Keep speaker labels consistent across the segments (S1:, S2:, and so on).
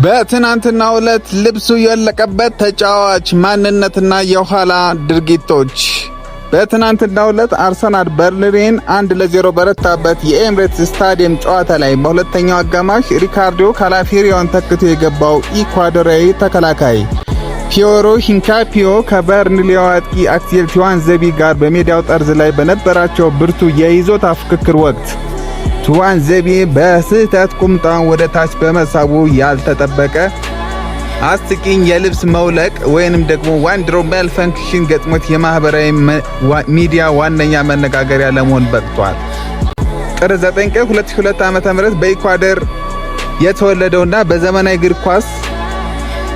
S1: በትናንትናው ዕለት ልብሱ የወለቀበት ተጫዋች ማንነትና የኋላ ድርጊቶች። በትናንትናው ዕለት አርሰናል በርንሌን 1-0 በረታበት የኤምሬትስ ስታዲየም ጨዋታ ላይ በሁለተኛው አጋማሽ ሪካርዶ ካላፊዮሪን ተክቶ የገባው ኢኳዶራዊ ተከላካይ ፒዮሮ ሂንካፒዮ ከበርንሌው አጥቂ አክሴል ቱዋንዘቢ ጋር በሜዳው ጠርዝ ላይ በነበራቸው ብርቱ የይዞታ ፉክክር ወቅት ቱዋንዘቢ በስህተት ቁምጣውን ወደ ታች በመሳቡ ያልተጠበቀ አስቂኝ የልብስ መውለቅ ወይንም ደግሞ wardrobe malfunction ገጥሞት የማህበራዊ ሚዲያ ዋነኛ መነጋገሪያ ለመሆን በቅቷል። ጥር 9 ቀን 2002 ዓ.ም በኢኳዶር የተወለደውና በዘመናዊ እግር ኳስ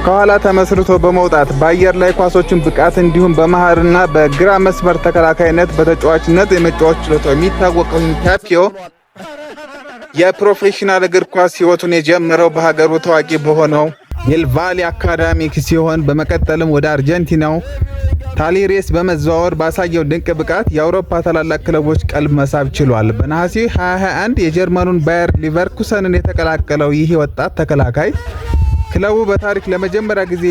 S1: ከኋላ ተመስርቶ በመውጣት በአየር ላይ ኳሶችን ብቃት እንዲሁም በመሃልና በግራ መስመር ተከላካይነት በተጫዋችነት የመጫወት ችሎታው የሚታወቀው ሂንካፒዮ የፕሮፌሽናል እግር ኳስ ሕይወቱን የጀመረው በሀገሩ ታዋቂ በሆነው ዴልቫሌ አካዳሚ ሲሆን፣ በመቀጠልም ወደ አርጀንቲናው ታሊሬስ በመዘዋወር ባሳየው ድንቅ ብቃት የአውሮፓ ታላላቅ ክለቦች ቀልብ መሳብ ችሏል። በነሐሴ 2021 የጀርመኑን ባየር ሊቨርኩሰንን የተቀላቀለው ይህ ወጣት ተከላካይ ክለቡ በታሪክ ለመጀመሪያ ጊዜ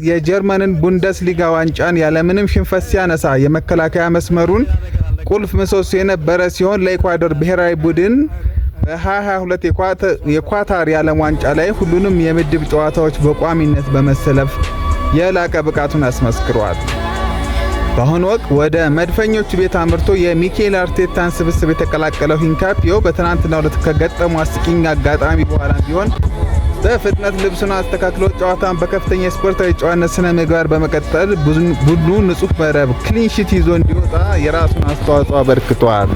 S1: የጀርመንን ቡንደስሊጋ ዋንጫን ያለምንም ሽንፈት ሲያነሳ የመከላከያ መስመሩን ቁልፍ ምሰሶ የነበረ ሲሆን፣ ለኢኳዶር ብሔራዊ ቡድን በ2022 የኳታር የዓለም ዋንጫ ላይ ሁሉንም የምድብ ጨዋታዎች በቋሚነት በመሰለፍ የላቀ ብቃቱን አስመስክሯል። በአሁኑ ወቅት ወደ መድፈኞቹ ቤት አምርቶ የሚኬል አርቴታን ስብስብ የተቀላቀለው ሂንካፒዮ በትናንትናው ዕለት ከገጠመው አስቂኝ አጋጣሚ በኋላ ቢሆን በፍጥነት ልብሱን አስተካክሎ ጨዋታን በከፍተኛ የስፖርታዊ ጨዋነት ስነ ምግባር በመቀጠል ቡድኑ ንጹህ መረብ clean sheet ይዞ እንዲወጣ የራሱን አስተዋጽኦ አበርክቷል።